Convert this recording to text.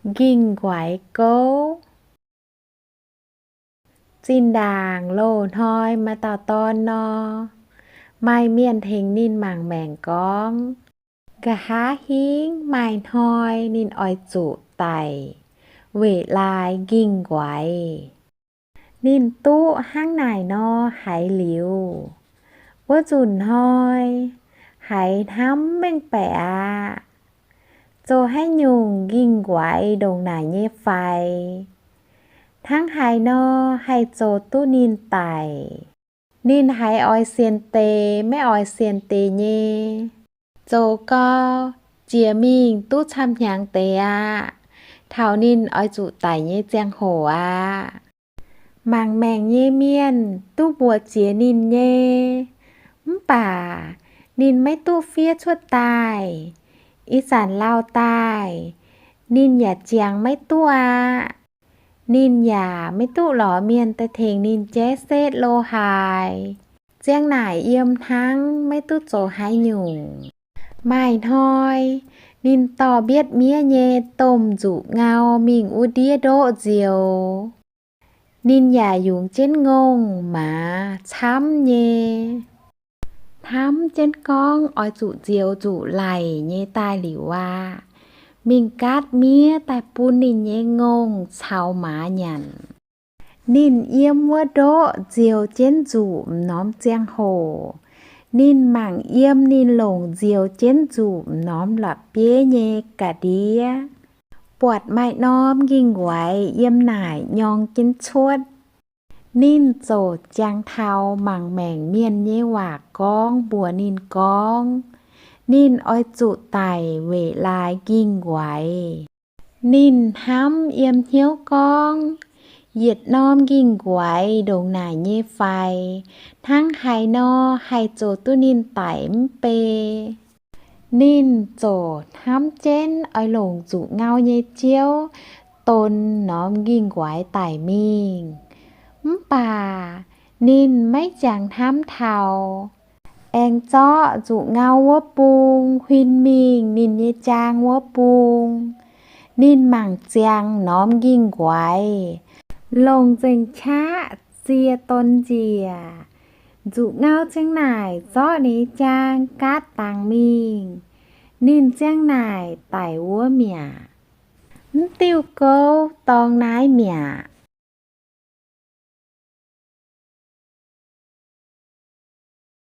Nqingh nquaix gouv. Zinh ndaangc loz-hnoi maaih dauh dorn nor, maaih mienh tengx ninh mangc maengc gorngv, nqa'haav hingv maaih hnoi ninh oix zuqc daic weic laaix nqingh nquaix. Ninh duqv hnangv naaic nor haiz liuz, wuov nzunc hnoi haiz hnamv mengh baeqc aqv. Zoux haaix nyungc nqingh nquaix ndongc naaic nyei faix, hnangv haaix nor haih zoux duqv ninh daic. Ninh haiz oix sienx deix maiv oix sienx deix nyei, zoux gau, jiex mingh duqv camv-hnyangx deix aqv. Taux ninh oix zuqc daic nyei ziangh hoc aqv. Mangc maengc nyei mienh duqv mbuox jiex ninh nyei, mv baac ninh maiv duqv fiev cuotv daaih. Ih zanc lauh daaih, ninh yaac jangx maiv duqv aqv. Ninh yaac maiv duqv lorz mienh daaih tengx ninh jaiv setv lo haaix. Ziang naaic yiem hnangv maiv duqv zoux haaix nyungc. Maaih hnoi ninh dorh mbietv miev nyei domh nzuqc ngau mingh wuov ndiev ndoqv nzioux. Ninh yaac yungz jienv ngongh maaz camv nyei, hnamv jienv gorngv oix zuqc nzioux nzuqc laic nyei daaih liuz aqv, mingh gaatv miev daaih bun ninh nyei ngongh caux maaz nyanc. Ninh yiem wuov ndoqv nzioux jienv nzuqc m'normh ziangh hoc, ninh mangc yiem ninh longc nzioux jienv nzuqc m'normh la'bieiv nyei ga'ndiev, buatc maaih norm nqingh nquaix yiem naaic nyorng jienv cuotv. Ninh ziouc jangx taux mangc maengc mienh nyei waac gorngv mbuox ninh gorngv, ninh oix zuqc daic weic laaix nqingh nquaix. Ninh hnamv yiem hnyouv gorngv, yietc norm nqingh nquaix ndongc naaic nyei faix, hnangv haaix nor haih zoux duqv ninh daic mv bei. Ninh ziouc hnamv jienv oix longc nzuqc ngau nyei jiouv donx norm nqingh nquaix daic mingh. Mv baac ninh maiv jangx hnamv taux, aengx zorqv nzuqc ngau wuov bung huin mingh ninh nyei jaang wuov bung. Ninh mangc ziangx norm nqingh nquaix, longc nzengc qaqv zie donx njiec. Nzuqc ngau ziang naaic zorqv ninh nyei jaang gaatv dangx mingh. Ninh ziang naaic daic wuov mi'aqv. Mv diuh gouv dorng naaiv mi'aqv.